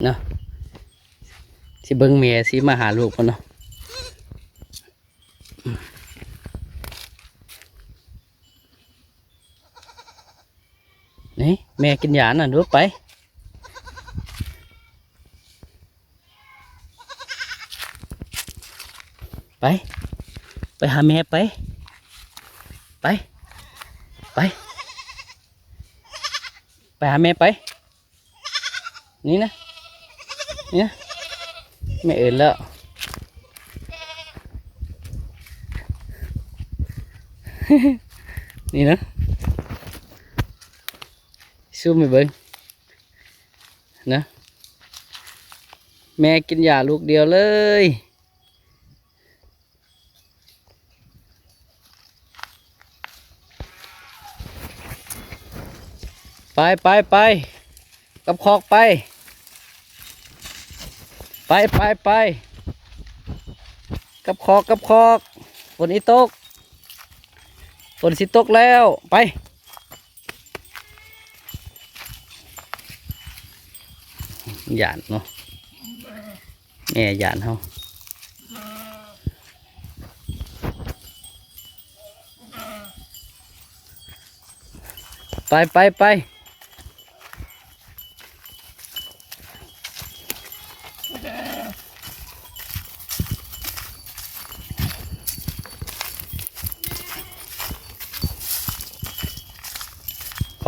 ເນາະ ຊິເບິ່ງແມ່ຊິມາຫາລູກເພິ່ນເນາະ. ນີ້ ແມ່ກິນຢານັ້ນດູ ໄປ ໄປ ໄປຫາແມ່ໄປ ໄປ ໄປ ໄປຫາແມ່ໄປ. ນີ້ນະ ນີ້ນະ ແມ່ເອີ້ນແລ້ວ ນີ້ນະ ຊູມໃຫ້ເບິ່ງນະ ແມ່ກິນຢາລູກດຽວເລີຍ. ໄປ ໄປ ໄປ ກັບຄອກໄປ ໄປ ໄປ ໄປ ກັບຄອກ ກັບຄອກ ຝົນຊິຕົກ ຝົນຊິຕົກແລ້ວ ໄປ. ຢ້ານເນາະ ແມ່ຢ້ານເຮົາ ໄປ ໄປ ໄປ.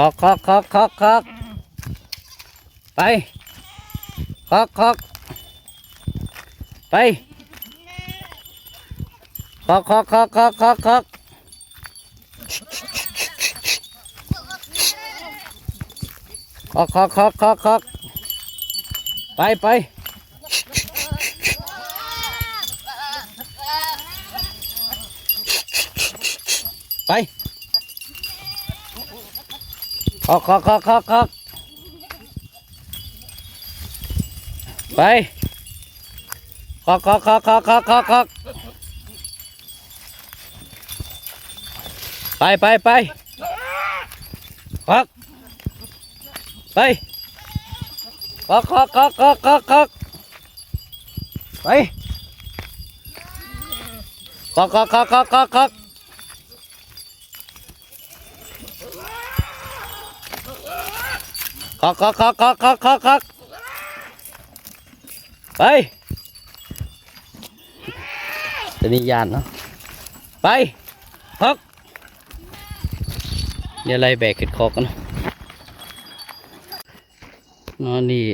ຄອກ ຄອກ ຄອກ ຄອກ ຄອກ ໄປ ຄອກ ຄອກ ໄປ ຄອກ ຄອກ ຄອກ ຄອກ ຄອກ ຄອກ ຄອກ ຄອກ ຄອກ ຄອກ ຄອກ ໄປ ໄປ ໄປ ຄອກ ຄອກ ຄອກ ຄອກ ຄອກ ໄປ ຄອກ ຄອກ ຄອກ ຄອກ ຄອກ ຄອກ ຄອກ ໄປ ໄປ ໄປ ຄອກ ໄປ ຄອກ ຄອກ ຄອກ ຄອກ ຄອກ ຄອກ ໄປ ຄອກ ຄອກ ຄອກ ຄອກ ຄອກ ຄອກ ຄອກ ຄອກ ຄອກ ຄອກ ຄອກ ຄອກ ໄປ ຕົວນີ້ຢ້ານເນາະ ໄປ ຄອກ ດຽວໄລ່ແບກຂຶ້ນຄອກກ່ອນເນາະ ນີ້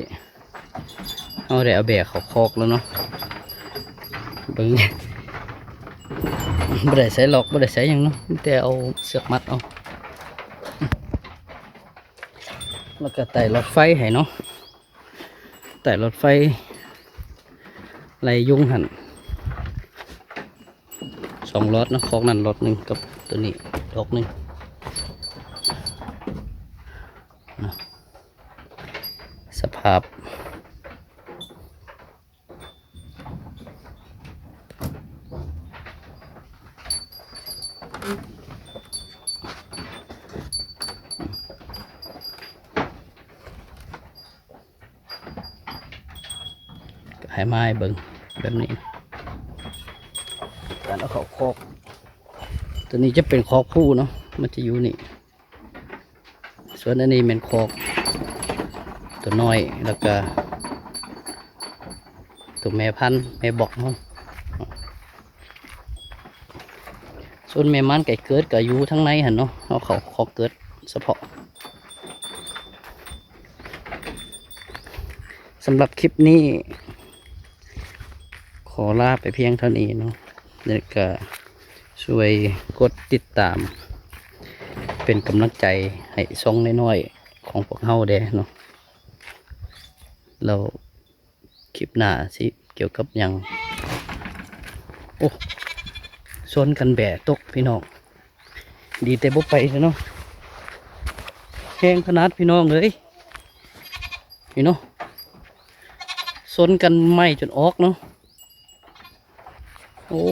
ເຮົາໄດ້ເອົາແບກເຂົ້າຄອກແລ້ວເນາະ ເບິ່ງ ບໍ່ໄດ້ໃສ່ລັອກ ບໍ່ໄດ້ໃສ່ຫຍັງເນາະ ມີແຕ່ເອົາເຊືອກມັດເອົາ ແລ້ວກໍໄຕ້ຫຼອດໄຟໃຫ້ເນາະ ໄຕ້ຫຼອດໄຟໄລ່ຍຸງຫັ້ນ ສອງຫຼອດເນາະ ຄອກນັ້ນຫຼອດໜຶ່ງ ກັບຕົວນີ້ດອກໜຶ່ງ ສະພາບ ໃຫ້ມາໃຫ້ເບິ່ງແບບນີ້ ການເອົາເຂົ້າຄອກ ຕົວນີ້ຈະເປັນຄອກຜູ້ເນາະ ມັນຈະຢູ່ນີ້ ສ່ວນອັນນີ້ແມ່ນຄອກຕົວນ້ອຍ ແລ້ວກະຕົວແມ່ພັນ ແມ່ບອກເນາະ ສ່ວນແມ່ມານໄກ່ເກີດກໍຢູ່ທາງໃນຫັ້ນເນາະ ເຮົາເຂົ້າຄອກເກີດສະເພາະ. ສຳລັບຄລິບນີ້ ຂໍລາໄປພຽງເທົ່ານີ້ເນາະ ແລ້ວກະຊ່ວຍກົດຕິດຕາມ ເປັນກຳລັງໃຈໃຫ້ຊ່ອງນ້ອຍໆຂອງພວກເຮົາແດ່ເນາະ ແລ້ວ ຄລິບໜ້າຊິກ່ຽວກັບຫຍັງ ໂອ້ ຊົນກັນແບຕົກພີ່ນ້ອງ ດີແຕ່ບໍ່ໄປຊະເນາະ ແຮງຂະໜາດພີ່ນ້ອງເອີຍ ນີ້ເນາະ ຊົນກັນໄມ້ຈົນອອກເນາະ ໂອ້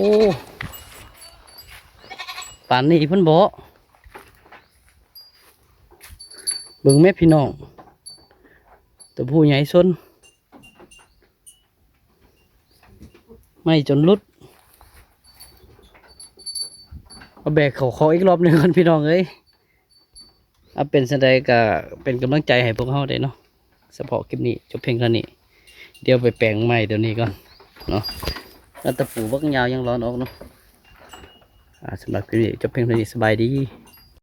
ປານນີ້ເພິ່ນບໍ່ ເບິ່ງແມ້ພີ່ນ້ອງ ຕົວຜູ້ໃຫຍ່ຊົນ. ໄໝ້ຈົນຫຼຸດ. ເອົາແບກເຂົ້າຄອກອີກລອບໜຶ່ງກ່ອນພີ່ນ້ອງເອີຍ. ເອົາ ເປັນຈັ່ງໃດກໍເປັນກຳລັງໃຈໃຫ້ພວກເຮົາໄດ້ເນາະ. ສະເພາະຄລິບນີ້ຈົບພຽງເທົ່ານີ້. ດຽວໄປແປງໄມ້ດຽວນີ້ກ່ອນເນາະ. ແລ້ວຕະປູບັກຍາວຍັງຫຼອນອອກເນາະ. ອ່າ ສຳລັບຄລິບນີ້ຈົບພຽງເທົ່ານີ້. ສະບາຍດີ.